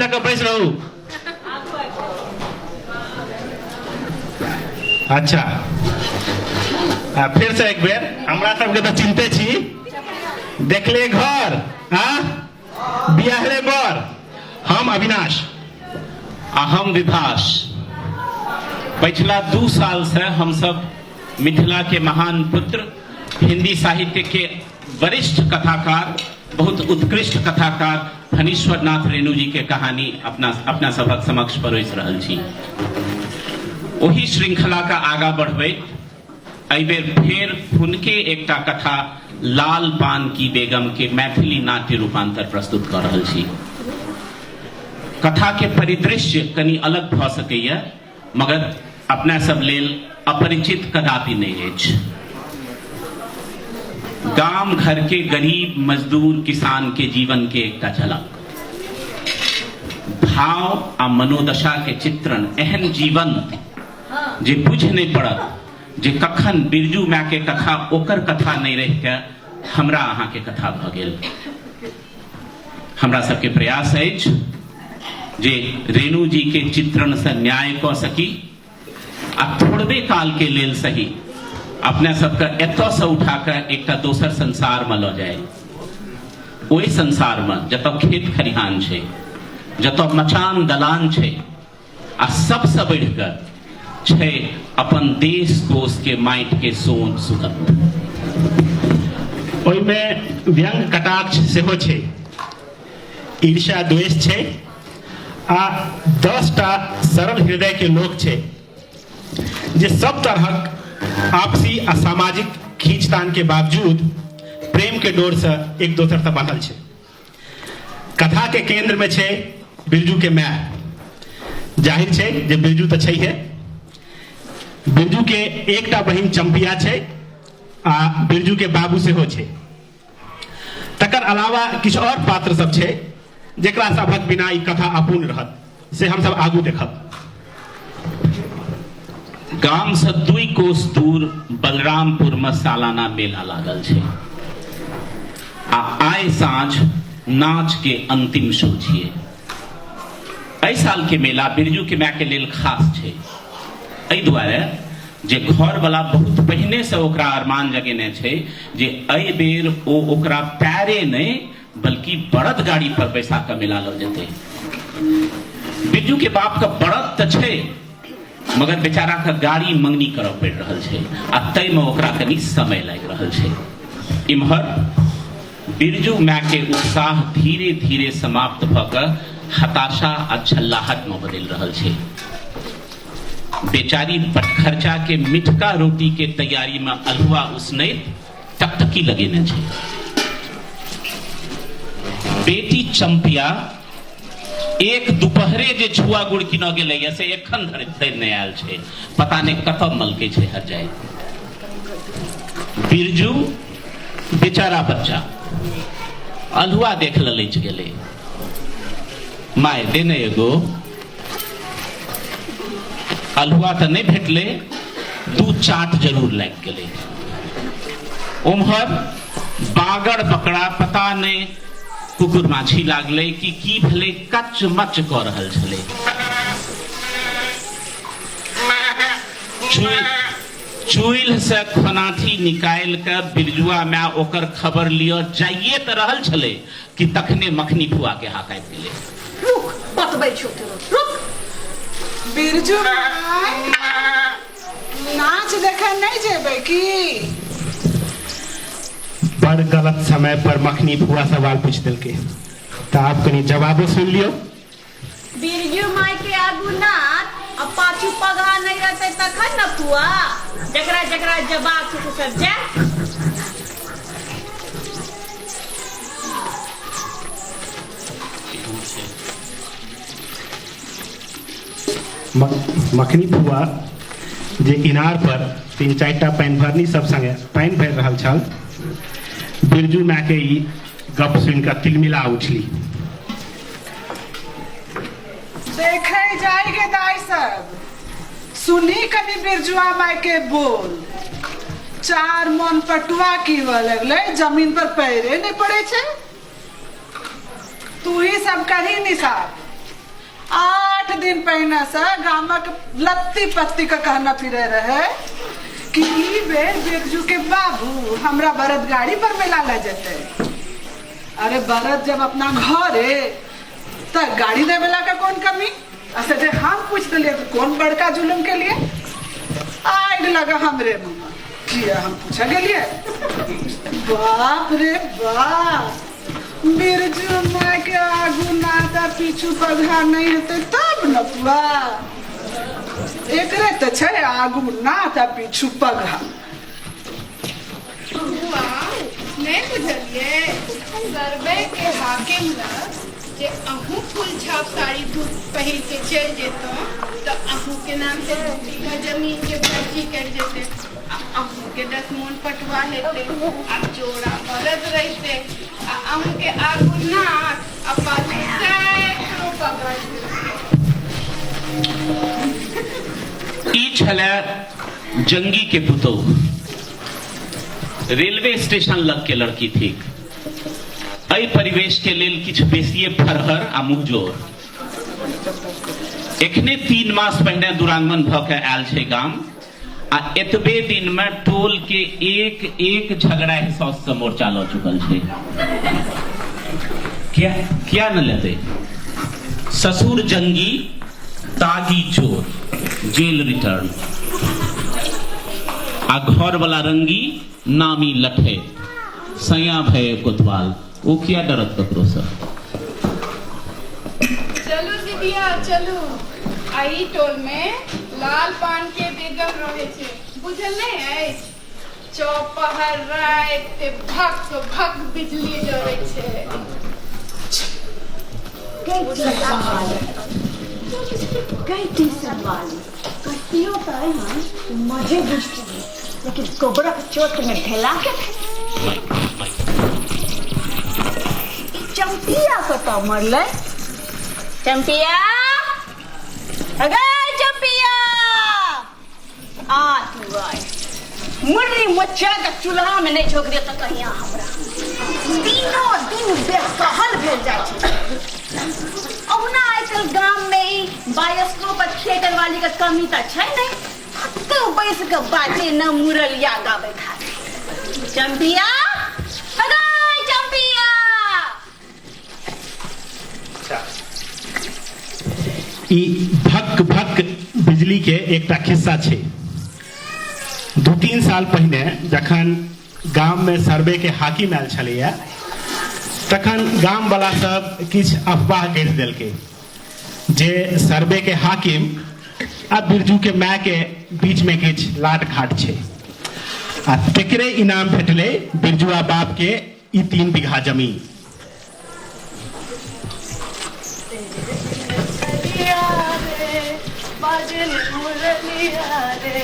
लऽ कऽ बैस रहू। अच्छा, आ फिर से एक बेर हमरा सबके तऽ चिन्हते छी, देखले घर हाँ बियाहले बर। हम अविनाश आ हम विभाष। पछिला 2 साल से हम सब मिथिला के महान पुत्र, हिंदी साहित्य के वरिष्ठ कथाकार, बहुत उत्कृष्ट कथाकार फणीश्वर नाथ रेणु जी के कहानी अपना अपना सभक समक्ष परोसि रहल छी। ओही श्रृंखला का आगा बढ़बैत एहि बेर फेर हुनके एकटा कथा लाल पान की बेगम के मैथिली नाट्य रूपांतर प्रस्तुत कऽ रहल छी। कथा के परिदृश्य कनि अलग भऽ सकैए, मगर अपना सब लेल अपरिचित कदापि नहीं अछि। गाम घर के गरीब मजदूर किसान के जीवन के एकटा झलक, भाव आ मनोदशा के चित्रण एहन जीवंत जे बुझि नहीं पड़त जे कखन बिरजू माय के कथा ओकर कथा नहीं रह के हमरा अहाँ के कथा भ गेल। हमरा सबके प्रयास अछि जे रेणु जी के चित्रण से न्याय कऽ सकी आ थोड़बे काल के लेल सही अपने सबके एतऽ से उठा कऽ एकटा दोसर संसार में लऽ जाय, ओहि संसार में जतऽ खेत खरिहान छै, जतऽ मचान दलान छै आ सबसे बढ़ि कऽ छै अपन देश कोश के माटि के सोन सुगंध। ओहिमे व्यंग कटाक्ष सेहो छै, ईर्ष्या द्वेष छै आ 10टा सरल हृदय के लोक छै जे सब तरहक आपसी आ सामाजिक खींचतान के बावजूद प्रेम के डोर से एक दोसर से बांधल छै। कथा के केंद्र में छै बिरजू के my. जाहिर छै जे बिरजू तऽ छैहे, बिरजू के एकटा बहिन चंपिया छै आ बिरजू के बाबू सेहो छै। तकर अलावा किछु और पात्र सब छै जेकरा सभक बिना ई कथा अपूर्ण रहत, से हम सब आगू देखब। गाम से 2 कोस दूर बलरामपुर में सालाना मेला लागल छै आ आइ साँझ नाच के अंतिम शो छियै। एहि साल के मेला बिरजू के माय के लेल खास छै, एहि दुआरे जे घरवला बहुत पहिने से ओकरा अरमान जगेने छै जे एहि बेर ओ ओकरा पैरे नहि बल्कि बड़द गाड़ी पर बैसा कऽ मेला लऽ जेतै। बिरजू के बाप के बड़द तऽ छै, मगर बेचारा के गाड़ी मंगनी करऽ पड़ि रहल छै आ ताहिमे ओकरा कनि समय लागि रहल छै। इम्हर बिरजू माय के उत्साह धीरे धीरे समाप्त भऽ कऽ हताशा आ छल्लाहट में बदलि रहल छै। बेचारी पटखर्चा के मिठका रोटी के तैयारी में अल्हुआ उसनैत टकटकी लगेने छै। बेटी चंपिया एक दुपहरे जे छुआ गुड़ किनऽ गेलैया से एखन धरि नहि आयल छै, पता नहि कतऽ मलकै छै हर जाय। बिरजू बेचारा बच्चा अल्हुआ देख ललैच गेलै, माय दे ने एगो। अल्हुआ तऽ नहि भेटलै, 2 चाट जरूर लागि गेलै। उम्हर बागड़ बकरा पता नहि कुकुर माछी लागलै कि की भेलै, कच मच कऽ रहल छलै। चुइल से खोनाथी निकालि कऽ बिरजुआ माय ओकर खबर लिअ जाइए तऽ रहल छलै कि तखने मखनी फुआ के हाक आबि गेलै। रुक बतबै छौ तोरो, रुक। बिरजू भाई नाच देखे नहीं जेबै की? बड़ गलत समय पर मखनी फुआ सवाल पूछ देलकै, तऽ आब कनि जवाबो सुनि लियौ। बिरजू माय के आगू नाच आ पाछू पगहा नहीं रहते तखन न फुआ, जकरा जकरा जवाब छै से सब जाय। मखनी फुआ जे इनार पर 3-4 टा पानि भरनी सब संगे पानि भरि रहल छल, बिरजू माय के ई गप सुनि कऽ तिलमिला उठली। देखे जाय गे दाई सब, सुनी कनी बिरजुआ माय के बोल। 4 मन पटुआ कीनऽ लगलै, जमीन पर पैरे नहीं पड़े छै। तू ही सब करही निसाब। 8 दिन पहिने से गामक लत्ती पत्ती के कहना फिरे रहे कि ई बेर बिरजू के बाबू हमरा बरद गाड़ी पर मेला ले जेते। अरे बरद जब अपना घरे त गाड़ी देवेला का कौन कमी? अच्छा, जे हम पूछ दिलिए तो कौन बड़का जुलुम के लिए आग लगा हमरे मुँह? किया हम पूछा गेलिए? बाप रे बाप, बिरजू माय के आगू नाता पीछू पगहा नहीं हेतै तब न पुआ। एकरे तऽ छै आगू नाता पीछू पगहा। बुआ, नहि बुझलियै? सर्वे के हाकिम लग जे अहूँ फूल छाप साड़ी धूप पहिर के चलि जेतहुँ तऽ अहूँ के नाम से 2 बीघा जमीन के पर्ची कटि जेतै आ अहूँ के 10 मोन पटुआ हेतै आ जोड़ा बरद रहितै आ अहूँ के आगू नाक आ पाछू सैकड़ों पगड़। ई छलै जंगी के पुतोह, रेलवे स्टेशन लग के लड़की थीक। एहि परिवेश के लेल किछु बेसिए फरहर आ मुँहजोर। एखने 3 मास पहिने दुरांगमन भऽ के आयल छै गाम आ एतबे दिन में टोल के एक एक झगड़ा साउस से मोर्चा लऽ चुकल छै। किया किया न लेतै? ससुर जंगी तागी चोर, जेल रिटर्न, आ घर वाला रंगी नामी लठे, सैया भय कोतवाल। ओ किया डरत ककरो से? चलू दीदिया, चलू। आ ई टोल में लाल पान के बेगम रहे छै, बुझल नहि अछि? चौपहर राति भक भक बिजली जरै छै। गई ट्यूशन वाली कटियो तो है हम मजे बुझते, लेकिन गोबरक चोट में ढेला के चंपिया कतऽ मरलै? चंपिया, अगे चंपिया, आ तू आय। मुर्री मोचा के चूल्हा में नहीं झोंक दे तऽ कहिया। हमरा दिनो दिन बेसहल भेल जाइ छै। ओहुना आजकल गाम में ई बायोस्कोप आ थिएटर वाली के कमी तऽ छै नहि। कतौ बैस के बाजे न मुरलिया गाबै खातिर। चंपिया, अगे चंपिया। ई भक भक बिजली के एकटा खिस्सा छै। 2-3 साल पहिने जखन गाममे सर्वे के हाकिम आयल छलैया, तखन गामवला सब किछु अफवाह गढ़ि देलकै जे सर्वे के हाकिम आ बिरजू के माय के बीच में किछु लाट घाट छै आ तेकरे इनाम भेटलै बिरजुआ बाप के ई 3 बीघा जमीन। मुरलिया रे, बाजल मुरलिया रे।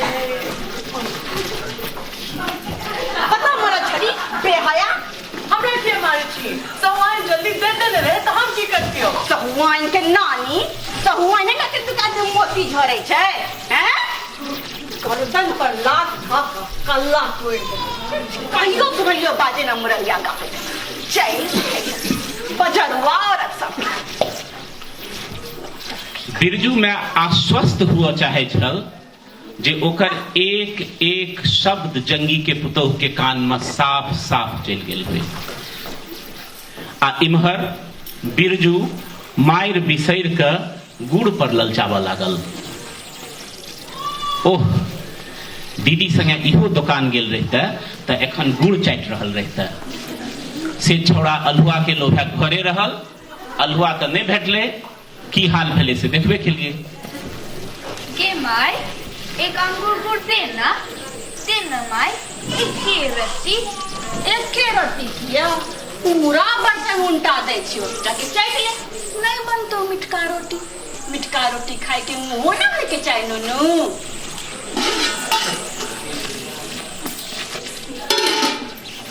पता मरा छड़ी बेहया। हमरा के मारे छी? सहुआइन जल्दी दे देने रहे तऽ हम की करतियो? सहुआइन के नानी, सहुआइन ने कते दुकान में मोती झरै छै हैं? गर्दन पर लात धऽ कऽ कल्ला तोड़ि देबै। कहियो सुनलियो बाजे न मुरलिया गाबै चलि बजरुआ औरत सब। बिरजू में आश्वस्त हुआ चाहे छल जे ओकर एक एक शब्द जंगी के पुतोह के कान में साफ साफ चलि गेल हुए आ इम्हर बिरजू मारि बिसरि के गुड़ पर ललचाबऽ लागल। ओह, दीदी संगे इहो दोकान गेल रहिते तऽ एखन गुड़ चाटि रहल रहिते। से छौड़ा अल्हुआ के लोभे घरे रहल, अल्हुआ तऽ नहि भेटलै। की हाल भेलै से देखबे केलिए। गे माय, एक अंगूर गुड़ दे ना, दे ना माय, एके रत्ती। एके रत्ती किया? पूरा बर्तन उल्टा दै छियो, जाके चाटि ले। नहीं बनतो मिठका रोटी? मिठका रोटी खाए के मुँह ना होय के चाही नुनू।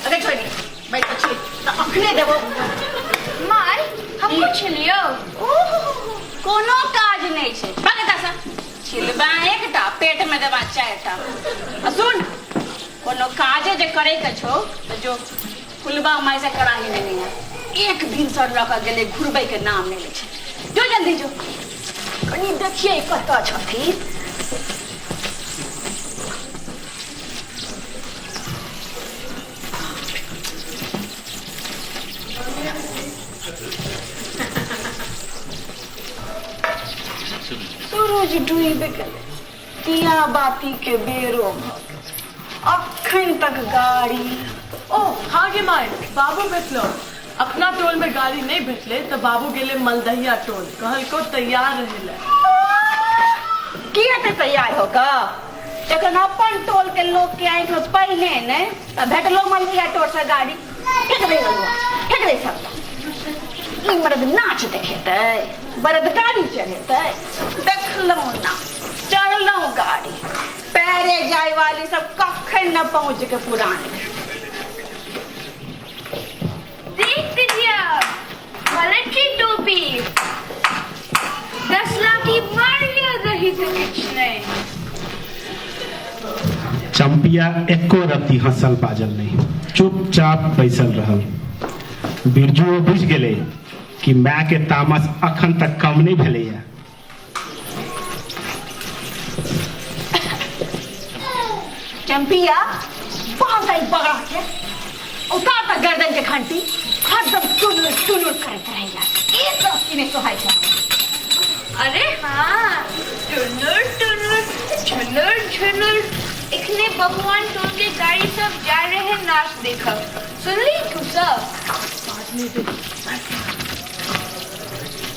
अरे छोड़ी बैठ छी तऽ अखने देबो। माय, हम पूछ लियो। ओह, कोनो काज नहि छै। बगता छिलबा एकटा, पेट में देबा चारिटा। आ सुन, कोनो काजे जे करे के छौ तऽ जो फुलबा माय से कराही लेने आ। एक दिन सर लऽ कऽ गेलै, घुरबै के नाम नहि लै छै। जो, जल्दी जो। कनी देखिए कतऽ छथिन। सूरज डूबि गेलै, दिया बाती के बेरो भऽ गेल, अखन तक गाड़ी। ओ हाँ गे माय, बाबू भेटलो। अपना टोल में गाड़ी नहीं भेटले तो बाबू गेले मलदहिया टोल, कहलको तैयार रहेला। की हेतै तैयार हो कऽ? जखन अपन टोल के लोग के आँखि में पहिने ने तऽ भेटलो मलदहिया टोल से गाड़ी। फेंक दे बउआ, फेंक दे सबटा। ई मर्द नाच देखेतै, बरद गाड़ी चढ़ेतै। देखलहुँ ना, चढ़लहुँ गाड़ी, पैरे जाय वाली सब कखन न पहुँच के पुरान घर। देख दीजिए मलकी टोपी 10 लाठी मार लिया रही तो किछ नहीं। चंपिया एको रत्ती हंसल बाजल नहीं, चुपचाप बैसल रहल। बिरजुओ बुझि गेलै कि माय के तामस अखन तक कम नहीं भेलैया। चंपिया बांध आई बगड़ा के उतार तक गर्दन के घंटी, हरदम टुनुर टुनुर करत रहैया, एक रस्ती नहीं सोहाई छै। अरे हाँ, टुनुर टुनुर झुनुर झुनुर। इतने भगवान टोल के गाड़ी सब जा रहे हैं नाच देखब, सुनली तू सब?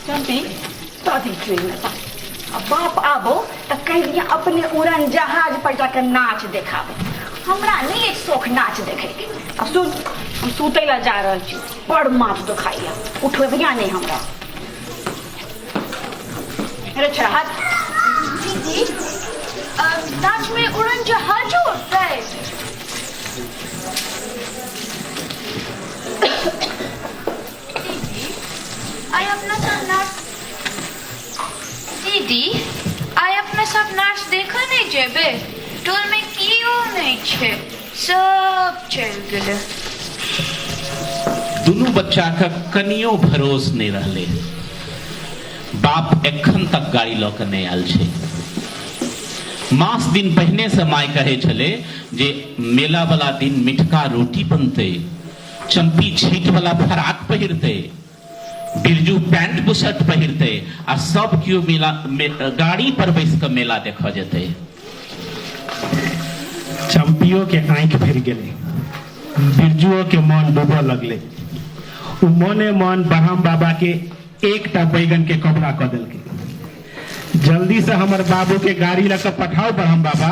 चंपी तो देख ली ना, अब बाप आबो तो कह दिया अपने उड़न जहाज पर जाकर नाच देखाबो, हमरा नहीं एक शौक नाच देखे के। अब सुन, हम सुते ला जा रहल छी, बड़ माथ दुखाइया, उठेबिया नहीं हमरा। अरे छड़ा हाथ। दीदी, नाच में उड़न जहाज उड़ता है। दीदी, आई अपना सब नाच, दीदी आई अपना सब नाच देखा नहीं जेबे? टोल में कियो नहीं छे, सब चल गेले। दुनू बच्चा के कनियो भरोस नहीं रहले। बाप एखन तक गाड़ी लऽ के नहीं आयल छै। मास दिन पहिने से माय कहे छले जे मेला वाला दिन मिठका रोटी बनते, चंपी छीट वाला फराक पहिरते, बिरजू पैंट बुशर्ट पहिरते आ सब केओ मेला गाड़ी पर बैस के मेला देखऽ जेतै। चंपियो के आँखि भरि गेलै, बिरजुओ के मन डूबऽ लगलै। ओ मने मन ब्रह्म बाबा के एकटा बैगन के कपड़ा कऽ देलकै, जल्दी से हमर बाबू के गाड़ी लऽ कऽ पठाउ ब्रह्म बाबा।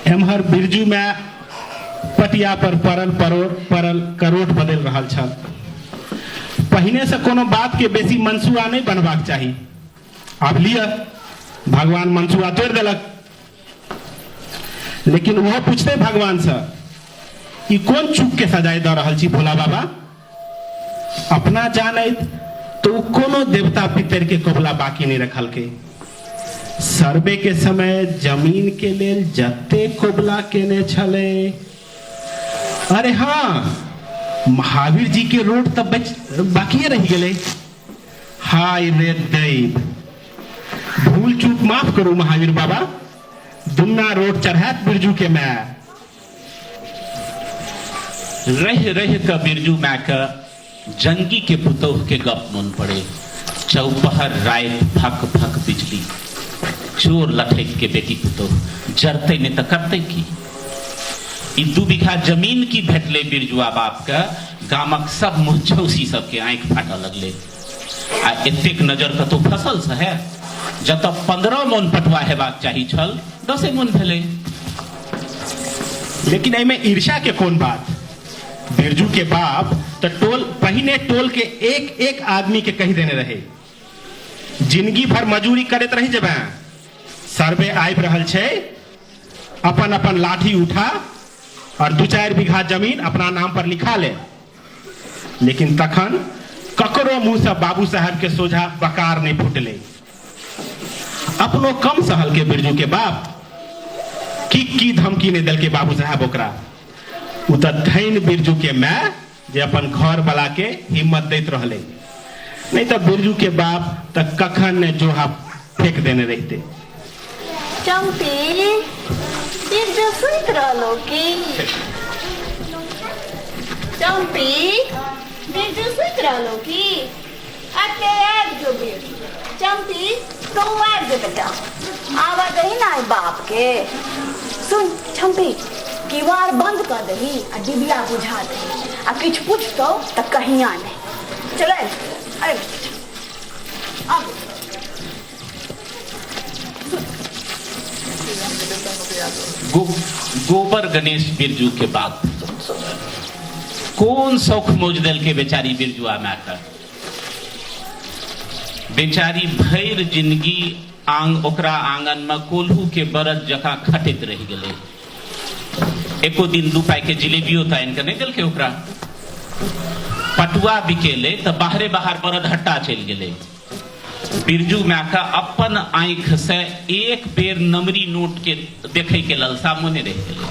एम्हर बिरजू में पटिया पर पड़ल परोड़ पड़ल करोट बदलि रहल छल। पहिने से कोनो बात के बेसी मनसुआ नहीं बनबाक चाही। आब लिअ, भगवान मनसुआ तोड़ि देलक। लेकिन ओहो पूछते भगवान से, ई कोन चूक के सजाय दऽ रहल छी भोला बाबा? अपना जानैत तो ओ कोनो देवता पितर के कबुला बाकी नहीं रखलकै। सर्वे के समय जमीन के लेल जते कबुला केने छलै। अरे हाँ, महावीर जी के रोड तऽ बाकिए रहि गेलै। हाय रे दैव, भूल चूक माफ करू महावीर बाबा, दुन्ना रोड चढ़ात बिरजू के my. रह रह के बिरजू my के जंगी के पुतोह के गप मन पड़े। चौपहर रात फक फक बिजली, चोर लठैत के बेटी पुतोह जरते नहीं तो करते की। ई 2 बीघा जमीन की भेटले बिरजुआ बाप के, गामक सब मुँहछौसी सबके आँखि फाटऽ लगले। आ एतेक नजर कतौ फसल से है, जतऽ 15 मोन पटुआ हेबाक चाही छल, 10 मोन भेलै। लेकिन एहिमे ईर्ष्या के कोन बात? बिरजू के बाप तऽ टोल पहिने टोल के एक एक आदमी के कहि देने रहे, जिंदगी भर मजूरी करैत रहि जेबे, सर्वे आबि रहल छै, अपन अपन लाठी उठा और 2-4 बीघा जमीन अपना नाम पर लिखा ले। लेकिन तखन ककरो मुंह से बाबू साहब के सोझा बकार नहीं फुटले। अपनो कम सहल के बिरजू के बाप की की धमकी नहीं दिल के बाबू साहब ओकरा। उ तऽ धैन बिरजू के my जे अपन घर वाला के हिम्मत दैत रहले। नहि तऽ बिरजू के बाप तऽ कखन ने जोहा फेंक देने रहिते। चम्पी, बिरजू सुति रहलो की? चम्पी, बिरजू सुति रहलो की? अते आबि जो बिरजू। चम्पी, तू आबि जो बेटा, आवा दही ना बाप के। सुन चम्पी, किवाड़ बंद कर दही आ डिबिया बुझा दही, आ किछु पूछतो तऽ कहिया नहीं। चल अरे अब गोबर गणेश बिरजू के बाप कोन शौक मौज दल के बेचारी बिरजुआ माय के। बेचारी भरि जिंदगी आंग ओकरा आंगन में कोल्हू के बरद जकाँ खटैत रहि गेलै। एको दिन 2 पाई के जिलेबियो तऽ आनि कऽ नहि देलकै ओकरा। पटुआ बिकेलै तऽ बाहरे बाहर बरद हट्टा चलि गेलै। बिरजू माय के अपन आँखि से एक बेर नमरी नोट के देखे के ललसा मोने रहि गेलै।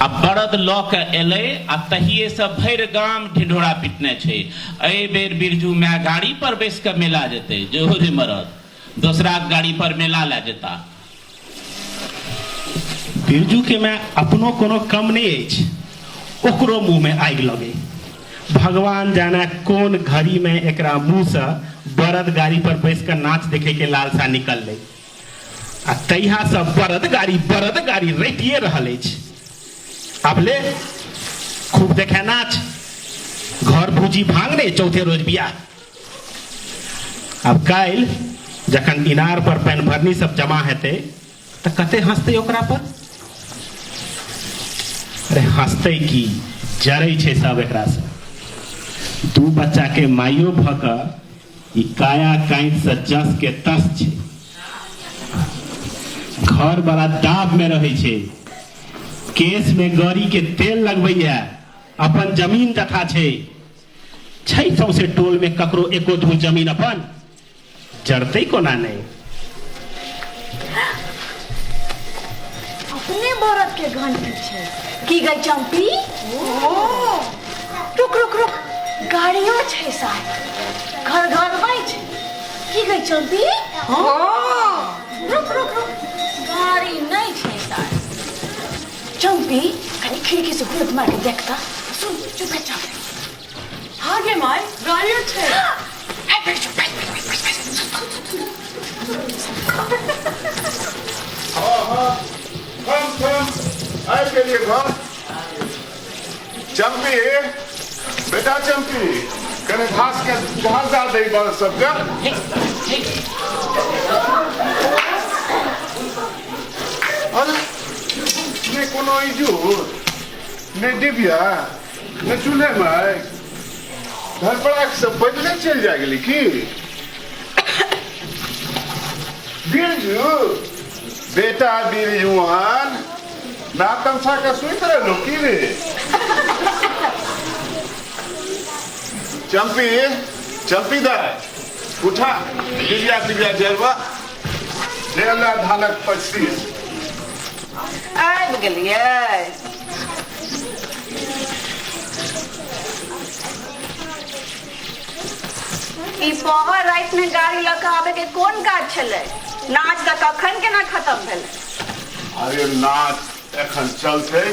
आ बरद लऽ के एलै आ तहिए से भरि गाम ढिढोरा पिटने छै, एहि बेर बिरजू माय गाड़ी पर बैस के मेला जेतै, जो रे मरद दोसरा गाड़ी पर मेला लए जेता। बिरजू के माय अपनो कोनो कम नहीं अछि, ओकरो मुंह में आगि लगे। भगवान जाने कोन घड़ी में एकरा मुंह से बरद गाड़ी पर बैस के नाच देखे के लालसा निकललै आ तहिया से बरद गाड़ी रटिए रहल अछि। आब ले खूब देखे नाच, घर भूजी भांग ने चौथे रोज बियाह। आब काल्हि जखन इनार पर पानि भरनी सब जमा हेतै तऽ कते हंसतै ओकरा पर। अरे हंसतै की, जरै छै सब एकरा से। 2 बच्चा के माइयो भऽ कऽ ई काया कांच से जस के तस छै। घर बड़ा दाब में रहै छै, केश में गड़ी के तेल लगबैया, अपन जमीन जथा छै, छै सौंसे टोल में ककरो एको धूर जमीन अपन, जरतै कोना नहि। अपने बरद के घंटी छै की गई चम्पी? ओ रुक रुक रुक, गाड़ियो छै साथ, घर घरबै छै की गई चम्पी? रुक रुक रुक, गाड़ी नहीं छै साथ। चम्पी कनी खिड़की से घुरत मार के देखता, सुन चुप चाप। हाँ गे माय, गाड़ियो छै। हे बिरजू, बैठ, बैठ, बैठ, बैठ, बैठ, सुन, सुन, सुन, सुन। हाँ हाँ, थम थम, आबि गेलियै घर। चम्पी बेटा चम्पी, कने घास के घास दऽ दै बरद सबके। अरे नहि कोनो इजूर, नहि डिबिया, नहि चूल्हे में धरपड़ा सब पैदले चलि जा गेली की? बिरजू बेटा बिरजुआन ना तमसा के सुति रहलो की रे? चम्पी चम्पी दाय उठा, डिबिया तिबिया जरबा ले ला धानक 25। आबि गेलियै। ई पहर राति में गाड़ी लऽ कऽ आबे के कोन काज छलै? नाच तऽ कखन केना खत्म भेलै? अरे नाच एखन चलतै,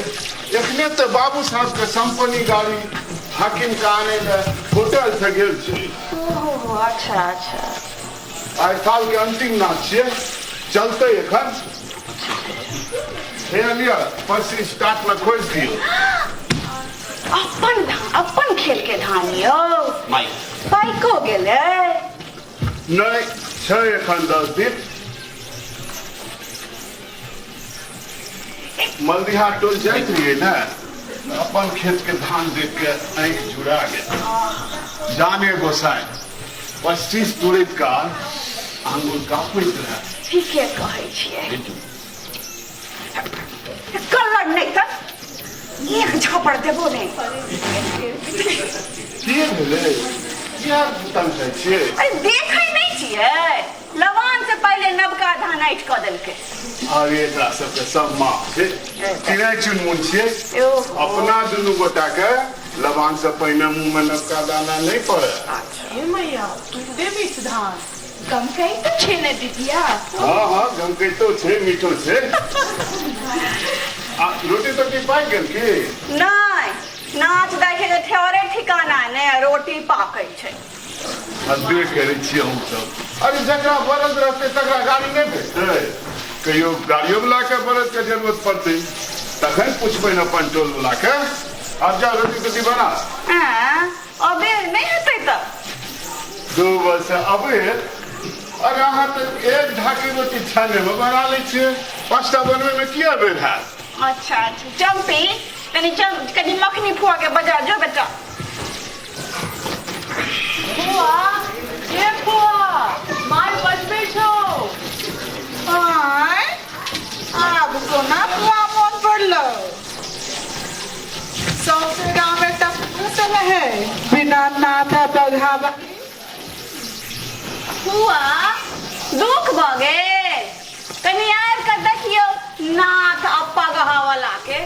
एखने तऽ बाबू साहब के सम्पनी गाड़ी हाकिम के आने ले होटल से गेल छै। ओहो अच्छा अच्छा। आइ साल के अंतिम नाच छियै, चलतै एखन। हे लिअ पर्सी स्टार्ट में खोजि दियौ। अपन धान, अपन खेल के धान यौ। माई पाइको गेलै? नहि छै एखन 10 दिन। मलदिहा टोल जाइत रहियै ने, अपन खेत के धान देख के आँखि जुड़ा गेल। जाने गोसाई 25 तुरैत काल आंगुर काँपैत रहै। ठीके कहै छियै। कलर नहि तऽ एक झापड़ देबो नहि। की भेलै? किया तमसाइ छियै? अरे देखै नहि छियै, लवान से पहिले नवका धान ऐठ कऽ देलकै। अरे एकरा सबके सब माफ छै, चिड़ै चुनमुन छियै। ओहो। अपना दुनू गोटा के लवान से पहिने मुंह में नवका दाना नहीं पड़े। आगे मैया कते मीठ धान। गमकै तऽ छै ने दीदिया? हाँ हाँ, गमकैतो छै, मीठो छै। आ रोटी तोटी पाकि गेल की? नहि, नाच देखे के ठेहरे ठिकाना नहि आ रोटी पाकै छै। हद्दे करै छियै हम सब। अरे जकरा बरद रहतै तकरा गाड़ी नहि भेटतै? कहियो गाड़ियो वला के बरद के जरूरत पड़तै तखन पुछबै ने अपन टोल वला के। आब जा रोटी तोटी बना। आँ, अबेर नहि हेतै तऽ? 2 बजे अबेर? अरे अहाँ तऽ एक ढाकी रोटी छाने मे बना लै छियै, 5टा बनबै मे की अबेर हैत? अच्छा अच्छा, चम्पी कनि कनि मखनी फुआ के बजा जो बेटा। फुआ, ए फुआ, माय बजबै छौ। आँय, आब कोना फुआ मोन पड़लो? सौंसे गाँव में टप्पू रहे बिना नाथा बघावा। फुआ दुख भऽ गेल? कनि आबि कऽ देखियौ नाथ आ पगहावला के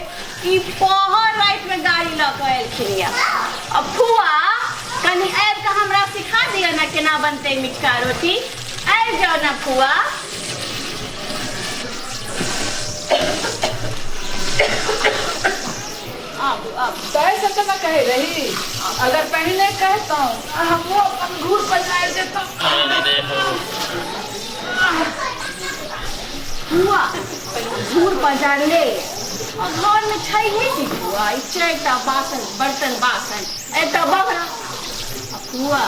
ई पहर राति में गाड़ी लऽ कऽ एलखिन यऽ। आ फुआ कनि आबि कऽ हमरा सिखा दिअ ने केना बनतै मिठका रोटी। आबि जाउ ने फुआ। आबू आबू। तै से तऽ कहे रही, अगर पहले कहतौं हमहूँ अपन घूर पजारि देतौं। फुआ घूर पजारले आ घर में छैहे की फुआ? ई 4टा बासन बर्तन बासन एकटा बगरा। आ फुआ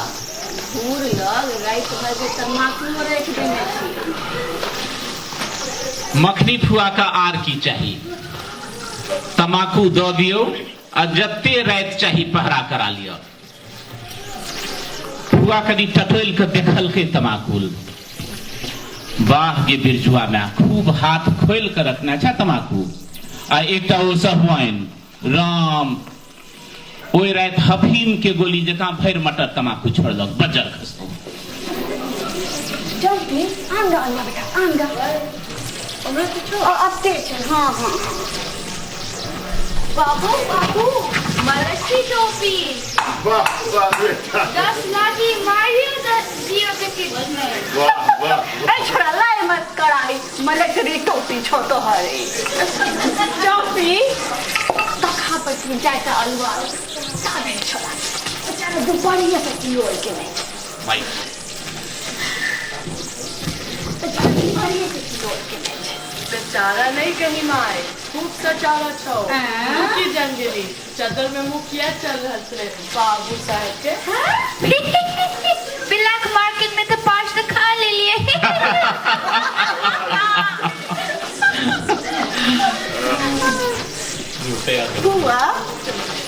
घूर लग राति भर के तम्बाकू राखि देने छी। मखनी फुआ का आर की चाही? तमाकू दऽ दियौ आ जते राति चाही पहरा करा लिअ। फुआ कनि टटोलि कऽ देखलकै तमाकुल। वाह गे बिरजुआ माय, खूब हाथ खोलि कऽ रखने छै तमाकू। आ एकटा ओ सहुआइन राम ओहि राति हफीम के गोली जकाँ भरि मटर तमाकू छोड़लक, बज्जर खसतौ। चम्पी आन गा अल्लाह बेटा आन गा। अब छै। हाँ हाँ बाबू बाबू मलसी टोपी। वाह वाह बेटा, 10 लाठी मारियो दियो के किछु नहि। वाह वाह। ए छोड़ा लाय मत कराई, मलकरी टोपी छोटो हरे। चम्पी तखा पर तीन चारिटा अलुआ काबे छोड़ा बेचारा दुपहरिया से कियो के नहीं माइ बेचारा दुपहरिया से कियो के नहीं छै। बेचारा नहीं कही माय, खूब सचारा छौ। की जान गेली चदर में मुँह किया चल रहल छलै बाबू साहेब के। बिलाक मार्केट में तो 5 तो खा लेलिए। फुआ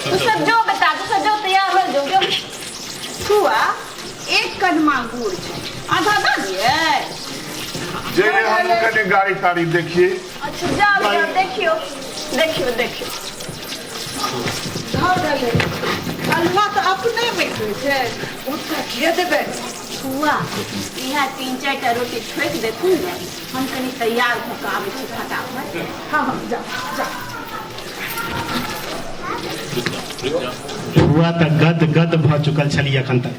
तू सब जो बेटा, तू सब जो तैयार हो जो जो। फुआ एक कदमा गुड़ छै, आधा दऽ दियै? जे हम कनि गाड़ी ताड़ी देखिए। अच्छा जाओ जाओ, देखियो देखियो देखियो। धर रहले अल्लाह तऽ अपने मीठ होइ छै, ओतऽ किया देबै? फुआ इएह 3 4टा रोटी ठोकि देथुन ने, हम कनि तैयार भऽ कऽ आबै छी फटाफट। हाँ हाँ जा जा। फुआ तऽ गद गद भऽ चुकल छली एखन तक।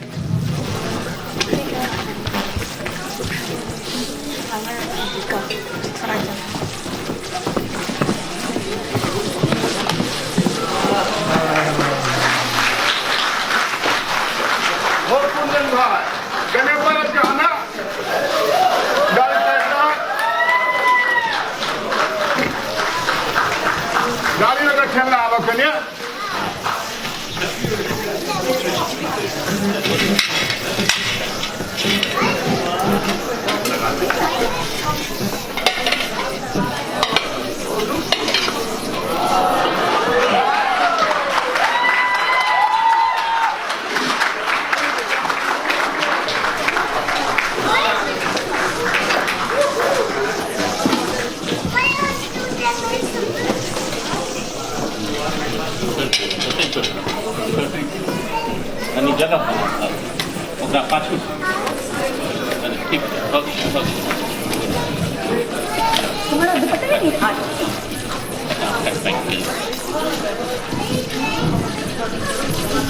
हो कुंदन भाई, कने बरद के आना गाड़ी काटना, गाड़ी लगा ठेला आबो कने। कनि जगह बनाउ ओकरा पाछू। ठीक छै, भऽ गेल, भऽ गेल। तुम्हारा दुपट्टा नहीं फाट।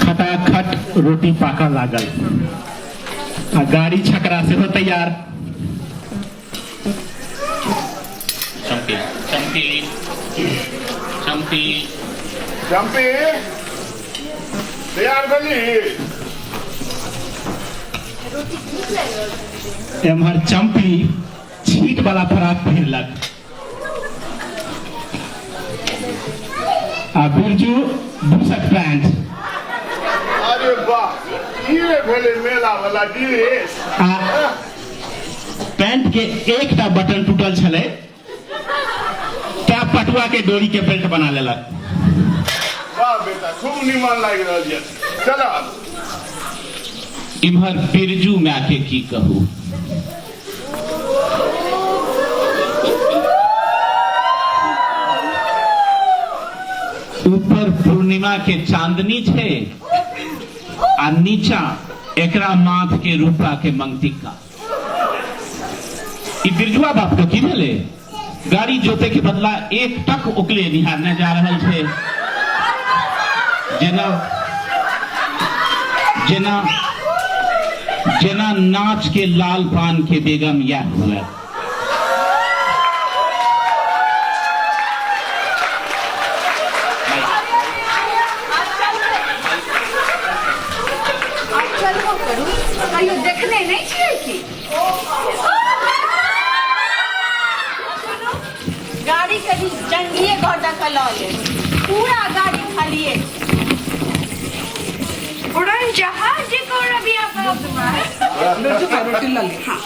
खटाखट रोटी पाकऽ लागल। आ गाड़ी छकरा सेहो तैयार। चम्पी चम्पी चम्पी चम्पी तैयार भेली? एम्हर चम्पी छीट वाला फराक पहिरलक आ बिरजू बुशक पैंट। अरे वाह, ई भेलै मेला वाला ड्रेस। आ पैंट के एकटा बटन टूटल छलै तैं पटुआ के डोरी के बेल्ट बना लेलक। वाह बेटा, खूब निमन लागि रहल यऽ। चल। इम्हर बिरजू माय के की कहू, ऊपर पूर्णिमा के चांदनी छे आ नीचा एकरा माथ के रूपा के मंगटिका। ई बिरजुआ बाप के की भेलै? गाड़ी जोते के बदला एक टक ओकले निहारने जा रहल छे। जेना जेना जेना नाच के लाल पान के बेगम यह हुए। कहियो देखने नहीं छियै की? गाड़ी कभी जंगिए घर दऽ कऽ लऽ लेब, पूरा गाड़ी खालिए। उड़न जहाज जे रबिया बाप बिरजू भाई रोटी लऽ ले। हाँ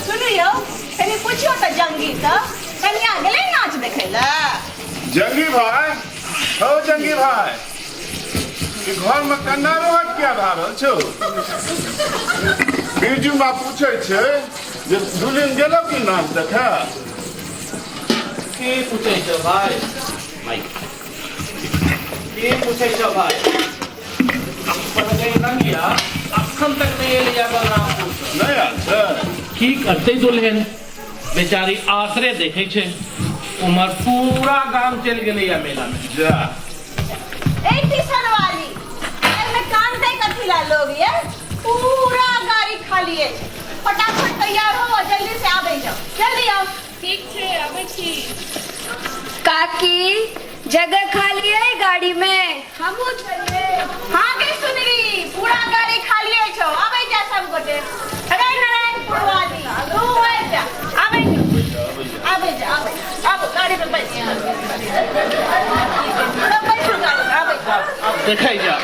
सुनू यौ, कनि पुछियौ तऽ जंगी तऽ कनिया गेलै नाच देखै लए? जंगी भाई, हौ जंगी भाई, ई घर में कन्ना रोहट किया भए रहल छौ? बिरजू माँ पूछै छै जे दुल्हन गेलौ कि नाच देखै? की पूछै छौ भाई? माइक। की पूछै छौ भाई? रंगिया अखन तक नहीं एलैया बलरामपुर से। नहि आयल छै? की करतै दुल्हन बेचारी, आसरे देखै छै। उमर पूरा गाम चलि गेलैया मेला में। जा ए टीशन वाली, एहिमे कानतै कथी ला लोग? ये पूरा गाड़ी खाली अछि, फटाफट तैयार हो आ जल्दी से आबै जाओ, जल्दी आओ। ठीक छै, आबै छी। काकी, जगह खाली है गाड़ी में? हमहूँ चलिए। हाँ गे सुनरी, पूरा गाड़ी खाली अछि, आबै जा सब गोटे। अरे नारायणपुर वाली, तू आबि जा, आबै जा, आबै जा, आबै आबो गाड़ी में बैठ, सब बैठू गाड़ी में, आबै जा। आब देखै जा।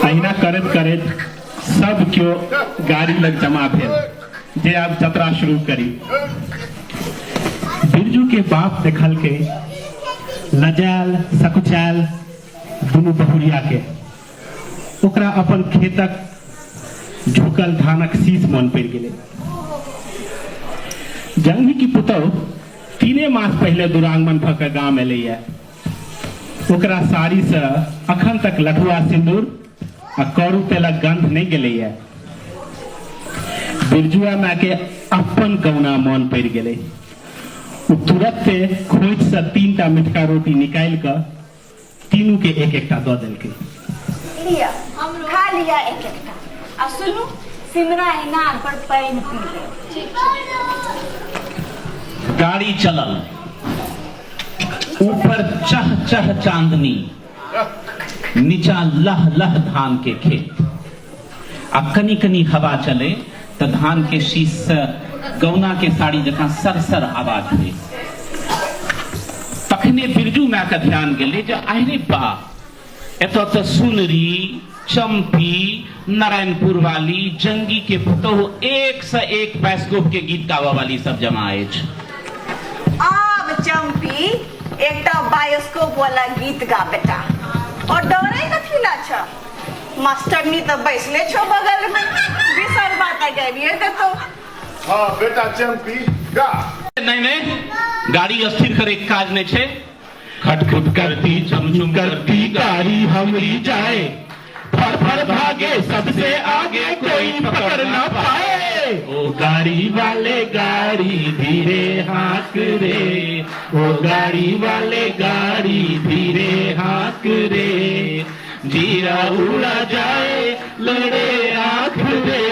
अहिना करैत करैत सब केओ गाड़ी लग जमा भेल जे आब जतरा शुरू करी। बिरजू के बाप देखलकै लजायल सकुचायल दुनू बहुरिया के। ओकरा अपन खेतक झुकल धानक शीश मन पड़ि गेलै। जंगी की पुतहु 3 मास पहले दुरांगमन भऽ के गाम एलैया। ओकरा साड़ी से अखन तक लठुआ सिंदूर आ करू तेलक गंध नहीं गेलैया। बिरजुआ माय के अपन गौना मन पड़ि गेलै। ओ तुरंते खोंइछ से 3टा मिठका रोटी निकालि कऽ तीनू के एक एकटा दऽ देलकै। लिअ, खा लिअ एक एकटा। आ सुनू, सिमरा इनार पर पानि पी लेब। गाड़ी चलल, ऊपर चह चह चांदनी, नीचा लह लह धान के खेत। आ कनी कनी हवा चले तऽ धान के शीश से गौना के साड़ी जकाँ सरसर आवाज हुए। तखने बिरजू माय के ध्यान गेलै जे आहि रे बा, एतऽ तऽ सुनरी चम्पी नारायणपुर वाली जंगी के पुतोहु एक से एक बाइस्कोप के गीत गाबऽ वाली सब जमा अछि। आब चम्पी एकटा बायोस्कोप वाला गीत गा बेटा। और डरे कथी ला छ? मास्टरनी तऽ बैसले छो बगल में, बिसर बात गाबिए देतो। हाँ बेटा चम्पी गा। नहीं नहीं, गाड़ी अस्थिर करे के काज नहीं छे। खटखुट करती चमचुम करती गाड़ी हमरी जाए, फर फर भागे सबसे आगे कोई पकड़ ना पाए। ओ गाड़ी वाले गाड़ी धीरे हाँक रे, ओ गाड़ी वाले गाड़ी धीरे हाँक रे, जीरा उड़ा जाए लड़े आँख रे,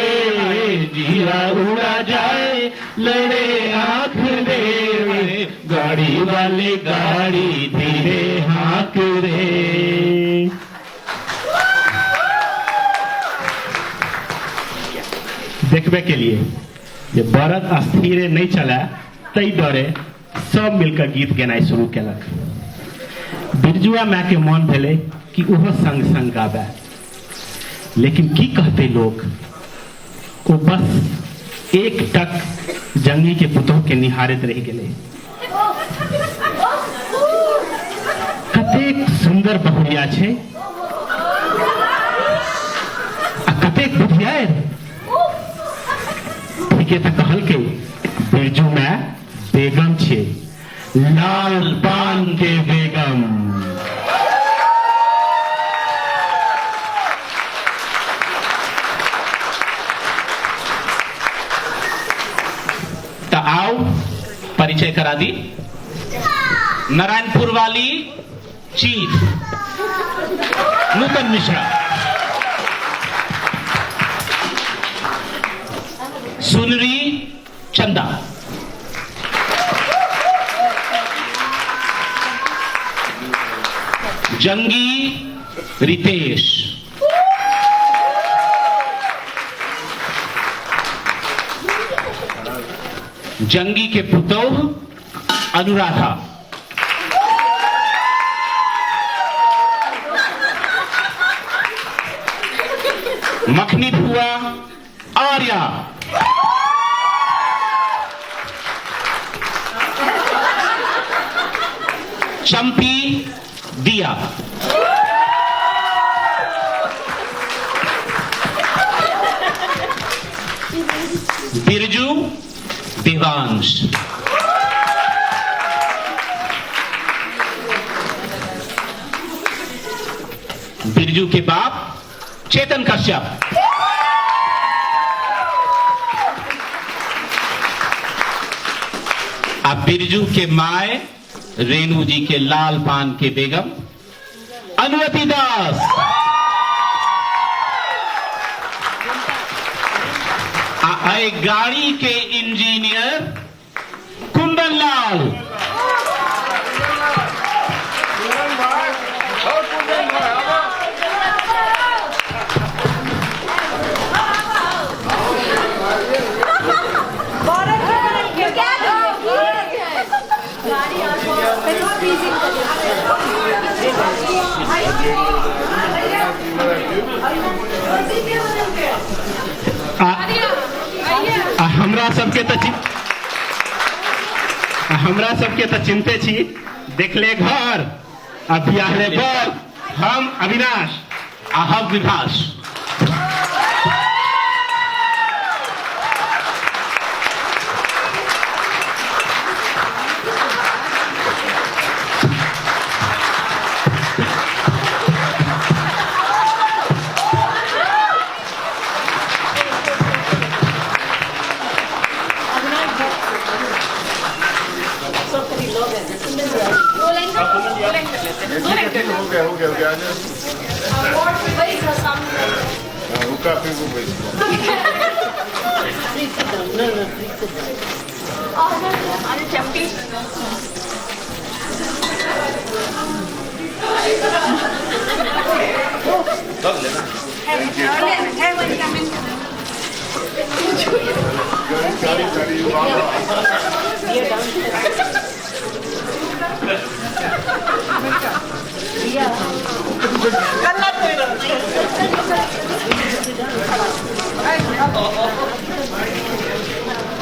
जीरा उड़ा जाए लड़े आँख रे, गाड़ी वाले गाड़ी धीरे हाँक रे। देखबे के लिए जे बरद अस्थिरे नहीं चले तई डरे सब मिलकर गीत गेनाइ शुरू केलक। बिरजुआ माय के मन भेलै कि ओहो संग संग गाबे, लेकिन की कहते लोग, ओ बस एक टक जंगी के पुतोह के निहारत रह गेलै। कतेक सुंदर बहुरिया छै आ कतेक बुधियार। ठीके तऽ कहलकै बिरजू माय बेगम छियै, लाल पान के बेगम। तऽ आओ परिचय करा दी। नारायणपुर वाली चीफ नूतन मिश्रा, सुनरी चंदा, जंगी रितेश, जंगी के पुतोह अनुराधा, मखनी फुआ आर्या, चंपी दिया, बिरजू देवांश, बिरजू के बाप चेतन कश्यप, अब बिरजू के my Renu जी के लाल पान के बेगम अनुमति दास, आ गाड़ी के इंजीनियर कुंदन लाल। हमरा सबके तऽ हमरा सबके तऽ चिन्ते छी, देखले घर आ बियाहले बर। हम अविनाश आ हम विभास। हो गया हो गया, रुका फिर वो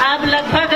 अब लगभग